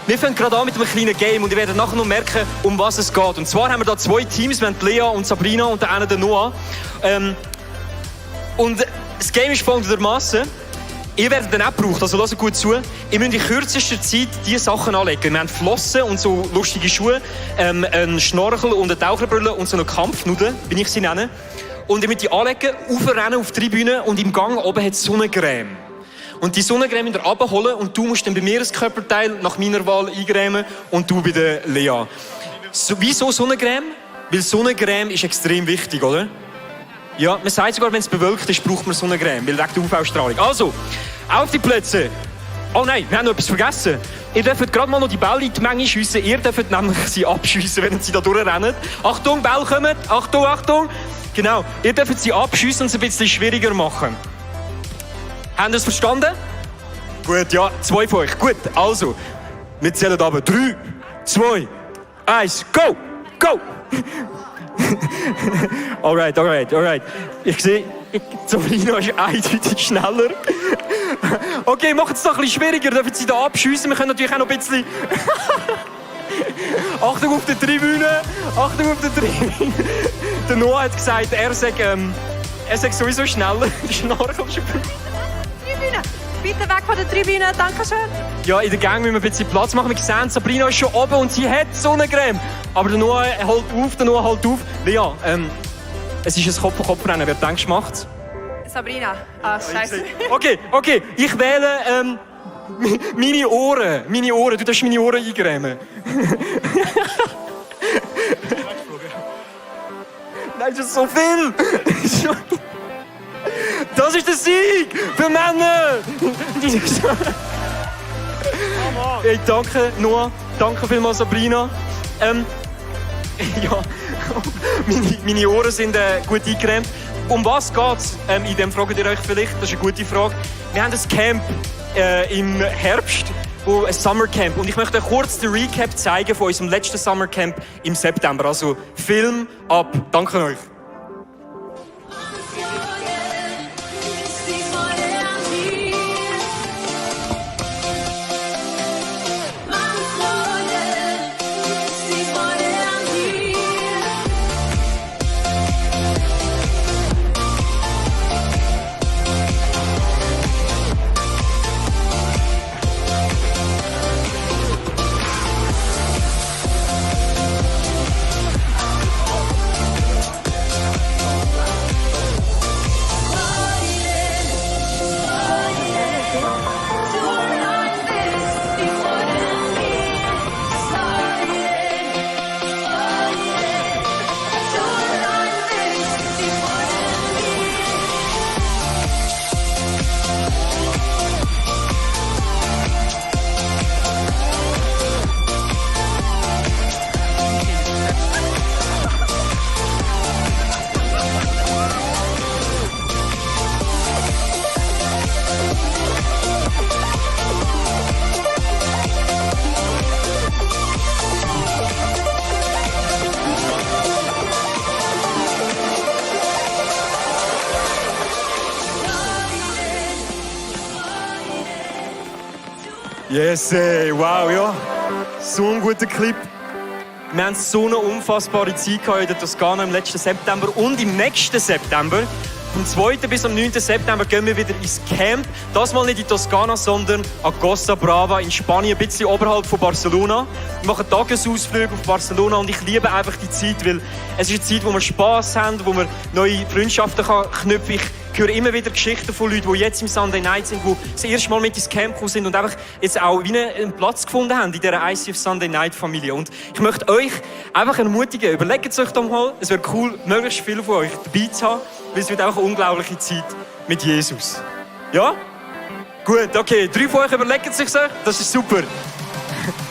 Wir fangen gerade an mit einem kleinen Game und ihr werdet nachher noch merken, um was es geht. Und zwar haben wir da zwei Teams, wir haben Lea und Sabrina und der eine der Noah. Und das Game ist folgendermaßen: ihr werdet dann auch gebraucht, also hört gut zu. Ihr müsst in kürzester Zeit diese Sachen anlegen. Wir haben Flossen und so lustige Schuhe, einen Schnorchel und eine Taucherbrille und so eine Kampfnudel, wie ich sie nenne. Und ihr müsst die anlegen, aufrennen auf die Tribüne und im Gang oben hat es Sonnencreme. Und die Sonnencreme müsst ihr runterholen und du musst dann bei mir ein Körperteil nach meiner Wahl eingremen und du bei der Lea. Wieso Sonnencreme? Weil Sonnencreme ist extrem wichtig, oder? Ja, man sagt sogar, wenn es bewölkt ist, braucht man Sonnencreme, weil wegen der UV-Strahlung. Also, auf die Plätze. Oh nein, wir haben noch etwas vergessen. Ihr dürft gerade mal noch die Bälle in die Menge schiessen. Ihr dürft nämlich sie abschiessen, wenn sie da durchrennen. Achtung, Bälle kommen. Achtung, Achtung. Genau, ihr dürft sie abschiessen und es ein bisschen schwieriger machen. Habt ihr es verstanden? Gut, ja, 2 von euch. Gut, also, wir zählen aber 3, 2, 1, go, go! alright. Ich sehe, Sabrina ist eindeutig schneller. Okay, macht es doch ein bisschen schwieriger, dürfen Sie da abschiessen. Wir können natürlich auch noch ein bisschen... Achtung auf die Tribüne! Achtung auf die Tribüne! Der Noah hat gesagt, er sagt sowieso schneller. Die Schnorchel schon... Tribüne! Bitte weg von der Tribüne, danke schön. Ja, in der Gang müssen wir ein bisschen Platz machen. Wir sehen, Sabrina ist schon oben und sie hat Sonnencreme. Aber der Noah hält auf. Lea, es ist ein Kopf-an-Kopf-Rennen. Wer denkst, macht's? Sabrina. Ah, scheiße. Okay. Ich wähle meine Ohren. Du darfst meine Ohren eingremen. Nein, das ist so viel. Das ist der Sieg für Männer! Hey, danke Noah, danke vielmals Sabrina. Ja, meine Ohren sind gut eingecremt. Um was geht's? In dem fragt ihr euch vielleicht, das ist eine gute Frage. Wir haben ein Camp im Herbst, ein Summercamp. Und ich möchte euch kurz den Recap zeigen von unserem letzten Summercamp im September. Also Film ab. Danke euch. Yes, wow, ja. So ein guter Clip. Wir haben so eine unfassbare Zeit gehabt in der Toskana im letzten September und im nächsten September. Vom 2. bis am 9. September gehen wir wieder ins Camp. Das mal nicht in Toskana, sondern an Costa Brava in Spanien, ein bisschen oberhalb von Barcelona. Wir machen Tagesausflüge auf Barcelona und ich liebe einfach die Zeit, weil es ist eine Zeit, wo wir Spass haben, wo wir neue Freundschaften knüpfen kann. Ich höre immer wieder Geschichten von Leuten, die jetzt im Sunday Night sind, die das erste Mal mit ins Camp gekommen sind und einfach jetzt auch wie einen Platz gefunden haben in dieser ICF Sunday Night Familie. Und ich möchte euch einfach ermutigen, überlegt es euch doch mal, es wäre cool, möglichst viele von euch dabei zu haben, weil es wird auch eine unglaubliche Zeit mit Jesus. Ja? Gut, okay, 3 von euch überlegen sich das ist super.